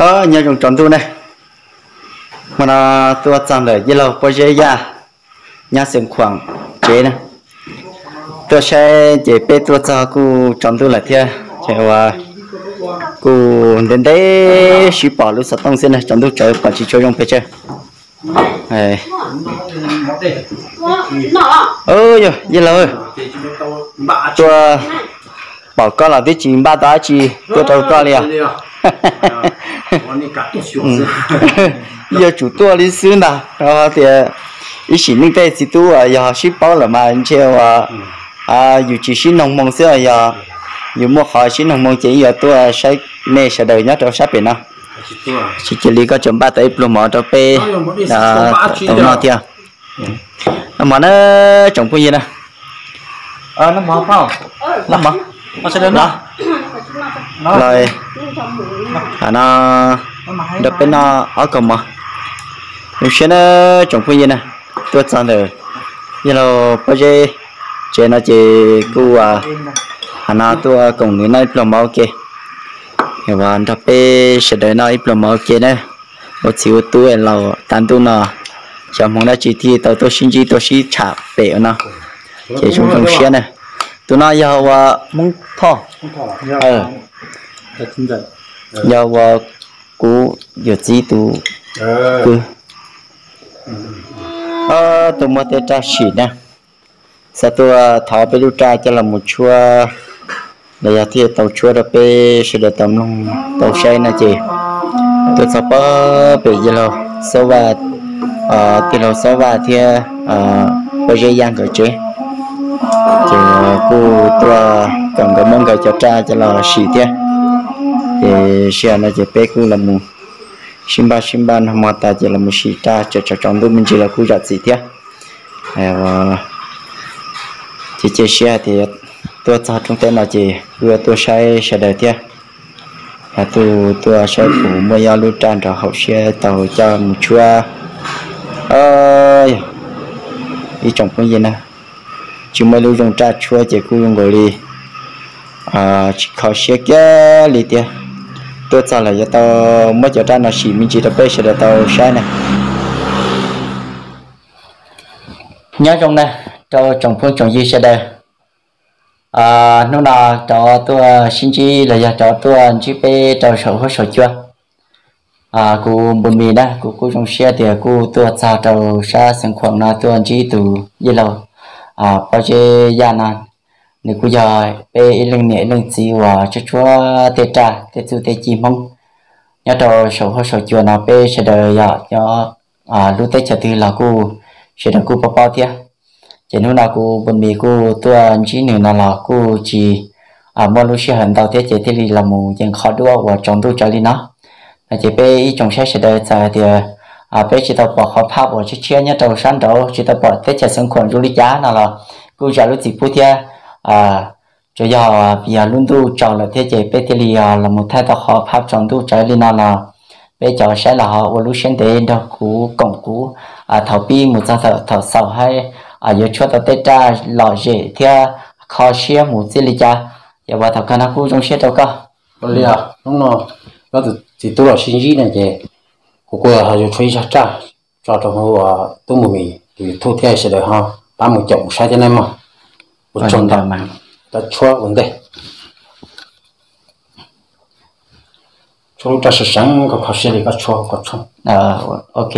Nyob zoo tsaus ntuj na, hmo no tuaj txog ntawm yij laug Pob Zeb Yaj nyob Xeev Khuam tsev na. Tuaj saib ces peb tuaj txog kuj tsaus ntuj lawm thiab, ces ua kuj ntev ntev sib pom lub xov tooj xwb na, tsaus ntuj tsawv pom tsis tshua zoo pes tsawg. Yog yij laug, tuaj pom koj los twb tsis npaj tau dab tsi tuaj rau koj li os. Yuav tsum tuaj li xwb ntag, rau tias ib sim neej tej txiv tub uas yog sib paub lawm mas ntshe uas yus tsis sib noog moo xwb, yog yus muaj qhov sib noog moo ces yuav tuaj saib nej sawv daws nyob rau sab pem no. Tsis cia li koj tseem npaj tau ib pluag mov rau peb tau noj thiab. Noj mov na, tsoom phooj ywg na. Los, nrog peb noj ob kaus mov. Zoo siab na, tsoom phooj ywg na, tuaj txog ntawm yij laug Pob Zeb tsev no ces kuj hais no tuaj koom nws noj ib pluag mov ua ke, nrog peb sawv daws noj ib pluag mov ua ke na. Ua txiv ua tub los tas ntuj no, xyov hmoov dab tsi thiaj tau tuaj sib ntsib tuaj sib tsham pem no, ces zoo zoo siab na. Tus no yog ua Hmoob Thoj, yog ua kuv yawm txiv tus kwv, tuaj muab tej raj sim na. Xav tuaj thov peb lub raj coj los mus tshuab, los yog thiaj tau tshuab rau peb sawv daws tau mloog tau saib no ces tuaj txog pem yij laug Xob Vaj, tij laug Xob Vaj thiab Pob Zeb Yaj nkawd tsev, ces kuj tuaj kom nkawd muab nkawd cov raj coj los sim thiab. Ces sij hawm no ces peb kuj los mus sib npaj sib npaj noj hmo tas ces los mus sim raj, tseem tsaus ntuj me ntsis los kuj zam txim thiab. Ces cia siab hais tias tuaj txog roob teb no ces kuj yuav tuaj saib sawv daws thiab. Yog tus tuaj saib kuv muaj ib ob lub raj nrog haum siab tau coj mus tshuab. Ib tsoom phooj ywg na, tsis muaj ib lub zoo raj tshuab ces kuj zoo nkaus li tsis kho siab kiag li tiag. Tuaj txog lawm yuav tau muab cov raj no sim me ntsis rau peb sawv daws tau saib na. Nyob zoo na rau tsoom phooj tsoom ywg sawv daws. Hnub no rov tuaj sib ntsib los yog rov tuaj ntsib peb rau saum huab saum cua. Kuv Npus Mis na, kuv kuj zoo siab tias kuj tuaj txog rau sab Xeev Khuam no tuaj ntsib tus yij laug Pob Zeb Yaj no. Nws kuj yog peb ib leej niam ib leej txiv uas tshuab tshuab tej raj tej txuj tej ci Hmoob nyob rau saum huab saum cua no, peb sawv daws yog nyob lub teb chaws twg los kuj sawv daws kuj paub paub thiab. Ces hnub no kuv Npus Mis kuj tuaj ntsib nws no los kuj tsis muaj lub sij hawm ntau thiab ces thiaj li los mus yees qhov duab uas tsaus ntuj tsawv li no. No ces peb ib tsoom saib sawv daws txawm hais tias peb tsis tau pom qhov phab uas tshiab tshiab nyob rau sab nraud, tsis tau pom teb chaws Xeev Khuam zoo li cas no los kuj zam lub txim pub thiab. Tsuas yog vim yog lub ntuj tsaus lawm thiab ces peb thiaj li los mus thaij tau qhov phab tsaus ntuj tsawv li no los peb cov saib los ho ua lub siab ntev nrog kuv koom kuv thaum pib mus txog thaum xaus hais yuav tshuab tau tej raj lom zem thiab kho siab mus txij li cas. Ces uas thaum kawg no kuj zoo siab rau koj. Ua li os, hnub no koj tus txiv tub los sib ntsib no ces kuv kuj ho yuav tshuab ib zaj raj tso rau hauv Tub Npus Mis tus YouTube thiab sawv daws ho pab mus caum mus saib thiab nawb mog. Ua tsaug ntau. Rov tshuab ua ntej. Tshuab lub raj seev seev, koj kho siab li koj tshuab koj tshuab. Ok.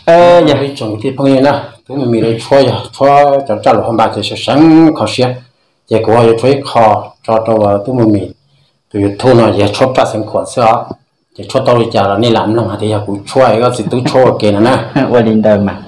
Yog li tsoom kwv tij phooj ywg na, tub Mus Mis lawv tshuab yog tshuab cov raj lus hauv npab ces sawv seev kho siab, ces kuv ho yuav tshuab ib qho tso rau tub Mus Mis tus YouTube no ces yog tshuab paj xeev khuam xwb os. Ces tshuab tau li cas los nej lam mloog hais tias yog kuv tshuab, koj txiv tub tshuab ua ke no na. Ua li ntawd mas.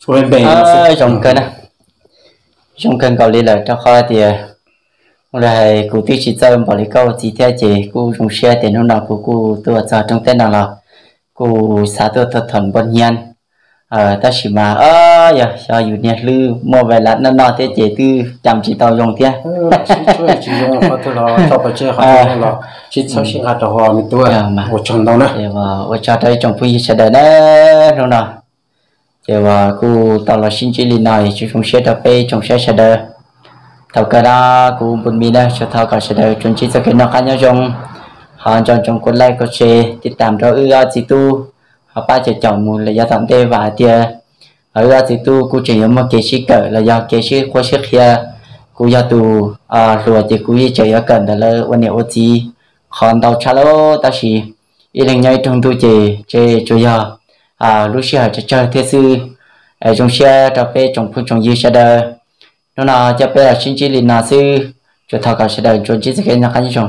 Zoo kawg na, zoo kawg nkaus li lawm rau qhov tias Ua li hais kuv twb tsis txawj npaum li koj ua txiv thiab ces kuj zoo siab tias hnub no kuv kuj tuaj txog rooj teb no los kuj xav tuaj thov thom npua hnyiab. Tab sis mas yog xyov yus niag hlwb muaj vais lav noj noj thiab ces twb cam tsis tau zoo thiab. Sib txhawb sib nqa rau hauv me tub, ua tsaug ntau na. Ua tsaug rau ib tsoom phooj ywg sawv daws na. Hnub no ces uas kuj tau los sib ntsib li no, tsuas zoo siab rau peb tsoom saib sawv daws. Thaum kawg no kuv Npun Mis na tsuas thov kom sawv daws tsuas ntsib txoj kev noj qab nyob zoo, ho nco ntsoov kuv like, kuv share, tib tam rau wb ob txiv tub, ho pab caum caum mus lawm yav tom ntej vam hais tias wb ob txiv tub kuj tseem yuav muaj kev sib kawm los yog kev sib qhuab sib qhia. Kuv yog tus hluas ces kuv yeej tseem yuav kawm ntawm lawv ua niam ua txiv qhov ntau tshaj lauj, tab sis ib leeg nyob ib rooj ntuj ces tseem tsuas yog lub sij hawm tsawg tsawg thiab xwb. Zoo siab rau peb tsoom phooj tsoom ywg sawv daws. Hnub no coj peb los sib ntsib li no xwb, tsuas thov kom sawv daws tsuas ntsib txoj kev noj qab nyob zoo.